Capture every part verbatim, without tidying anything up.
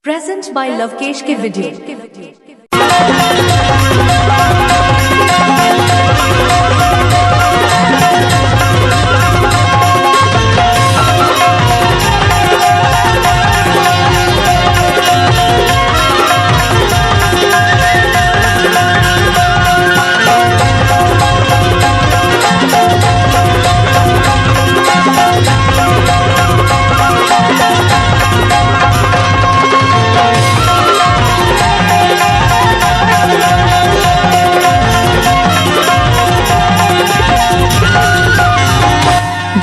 Present by Lovekesh के video।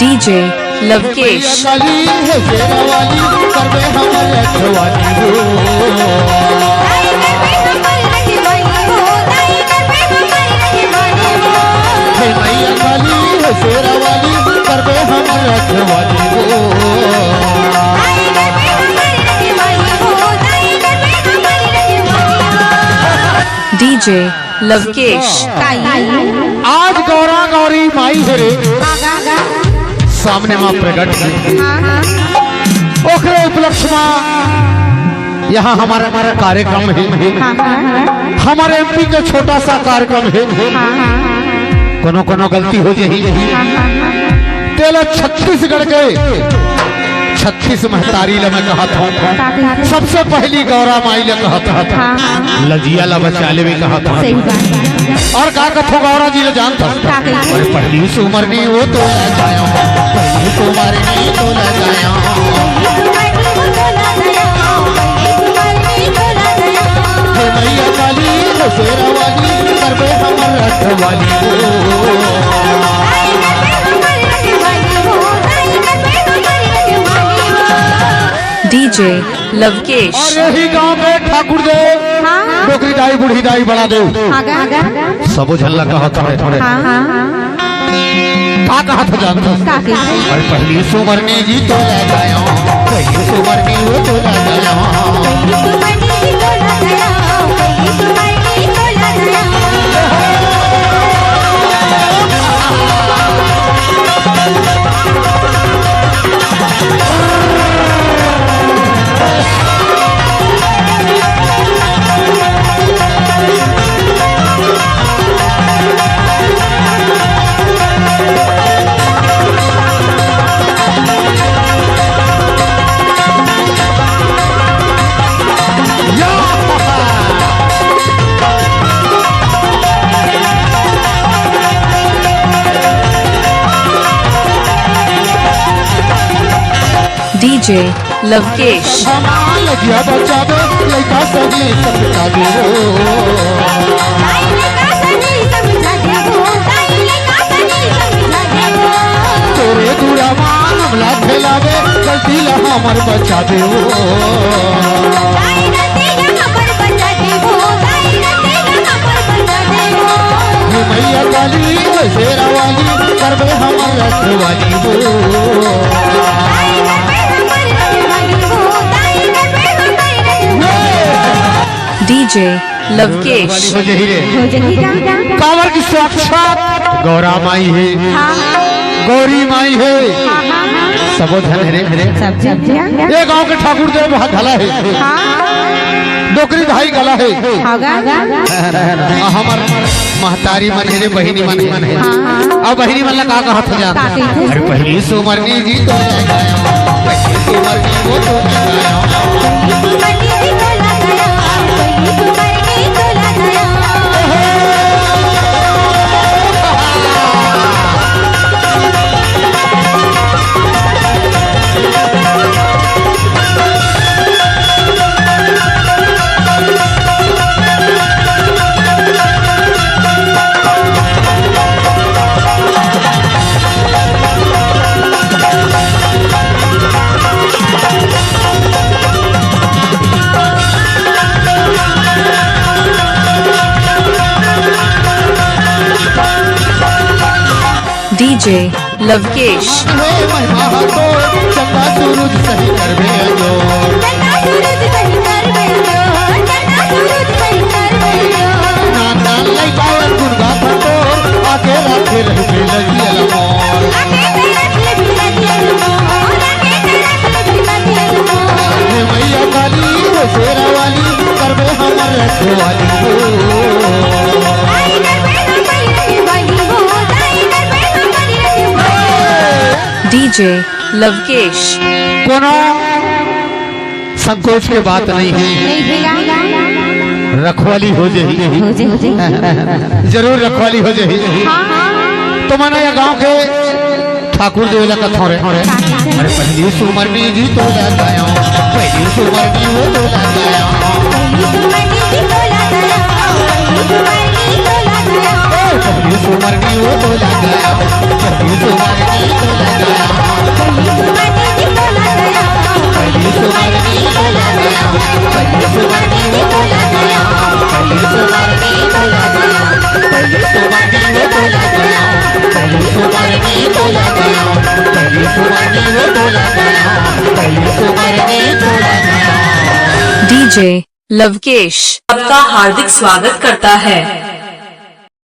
DJ Lavkesh. काली हे शेरा वाली, करबे हमर रखवाली हो। हे मैया काली हे शेरा वाली, करबे हमर रखवाली हो। DJ लवकेश। आज गौरा गौरी माई हे रे, सामने माँ प्रगट हे। ओकरे उपलक्ष्य मा यहाँ हमारा, हमारा कार्यक्रम हे। हमारे एमपी के छोटा सा कार्यक्रम हे। कोनो कोनो गलती हो जाही, तेला छत्तीसगढ़ के छत्तीस महतारी ल मैं कहत हूँ, सबसे पहली गौरा माई ल कहत हूँ, लजिया ल बचा लेवे कहत हूँ। सही बात। और का कथो गौरा जी ल जानत हूँ? का कहिथे? अरे पहली सुमरनी वो तो लजायो, पहली सुमरनी तो लजायो। हे मैया काली, हे शेरा वाली, करबे हमर रखवाली हो। DJ लवकेश। और यही गांव में ठाकुर देव, हाँ। डोकरी दाई, बूढ़ी दाई, बड़ा देव, हाँ, गा, गा। सबो झन ला कहत हवे थोड़े। हाँ, हाँ। का कहत हो जानत हस? का कहिथे? अरे पहली सुमरनी जी तो लजायो, पहली सुमरनी वो तो लजायो। DJ लवकेश। धमाल दिया बचावे, लइका सही समझा दे हो। तोरे दूरा मा हमला फैलावे, गलती ला हमर बचा दे हो। हे मैया काली, हे शेरा वाली, करबे हमर रखवाली हो। DJ लवकेश। हो जही रे। हो जही गा। काबर की साक्षात गौरा माई हे, हाँ। गौरी माई हे, हाँ, हाँ, हाँ। सबो झन हे रे। सब झन हे। ये गांव के ठाकुर देव घला हे, हाँ। डोकरी दाई घला हे। हाँ, गा, गा। आ, हमर महतारी मन हे रे, बहिनी मन हे। हाँ, हाँ। अब बहिनी मन ला का कहत हो जात? का कहिथे? अरे पहली सुमरनी जी तो लजायो, पहली सुमरनी वो तो लजायो। DJ लवकेश। हे महिमा हतो, चंदा सूरज सही करबे जो। चंदा सूरज सही करबे जो, चंदा सूरज सही करबे जो। नादान लइका गुनगा फटोर, आके राखे रहबे लगियल मोर। आके राखे रहबे लगियल मोर, आके राखे रहबे लगियल मोर। हे मैया काली, हे लवकेश। कोनो संकोच के बात नहीं है। रखवाली हो जाही। जरूर रखवाली हो जाही। तो मैं ना ये गांव के ठाकुर देव ला कथों रे। अरे पहली सुमरनी जी तो लगाया, पहली सुमरनी वो तो लगाया। पहली सुमरनी वो तो लगाया, पहली सुमरनी तो लगाया। पहली सुमरनी तो लगाया, पहली सुमरनी तो लगाया, पहली सुमरनी तो लगाया, पहली सुमरनी तो लगाया, पहली सुमरनी तो लगाया, पहली सुमरनी तो लगाया, पहली सुमरनी तो लगाया। डीजे लवकेश आपका हार्दिक स्वागत करता है।